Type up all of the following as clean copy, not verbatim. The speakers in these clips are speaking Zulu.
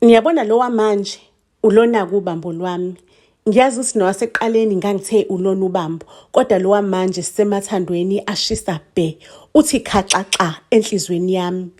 Niyabona lo wamanje ulona-ke ubambo lwami. Ngiyazi ukuthi nowasekuqaleni ngangithe ulona ubambo, kodwa lo wamanje sisemathandweni ashisa bhe. Uthi khaxaxa enhlizweni yami.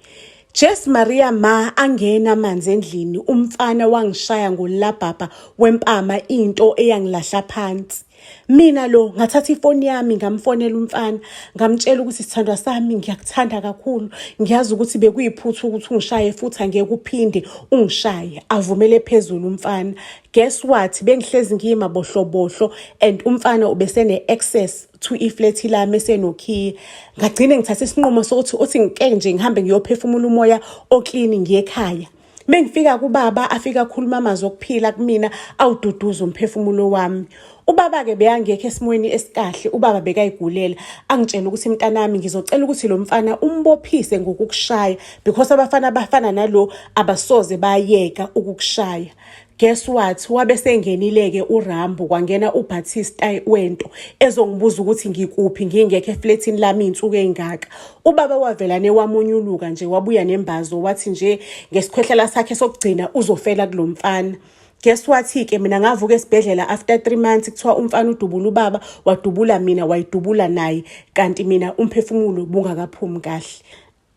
Jesu Maria ma angena amanzi endlini umfana wangishaya ngolabhabha wempama into eyangilahla phansi. Mina lo ngathatha ifoni yami ngamfonela umfana ngamtshela ukuthi sithandwa sami ngiyakuthanda kakhulu ngiyazi ukuthi bekuyiphutha ukuthi ungishaye futhi angeke uphinde ungishaye avumele phezulu umfana guess what bengihlezi ngiyimabohlobohlo and umfana ubesene-access to iflethi lami esenokhiye ngagcine ngithatha isinqumo sokuthi uthi ngike nje ngihambe ngiyophefumula umoya oklini ngiye ekhaya Mengifika kubaba afika akhuluma amazwi okuphila kumina awududuza umphefumulo wami. Ubaba-ke beyangekho esimweni esikahle, ubaba bekayigulela. Angitshela ukuthi mntanami ngizocela ukuthi lo mfana umbophise ngokukushaya because abafana abafana nalo abasoze bayeka ukukushaya. Guess what? Wabe sengenile-ke uRambo kwangena uBatista wento ezongibuza ukuthi ngikuphi ngingekho eflethini lami iy'nsuku ey'ngaka. Ubaba wavelane wamunyuluka nje wabuya nembazo wathi nje ngesikhwehlela sakhe sokugcina uzofela kulo mfana. Guess what-ke mina ngavuka esibhedlela after 3 months kuthiwa umfana udubula ubaba wadubula mina wayidubula naye kanti mina umphefumulo bungakaphumi kahle.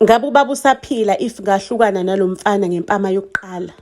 Ngabe ubaba usaphila if ngahlukana nalo mfana ngempama yokuqala?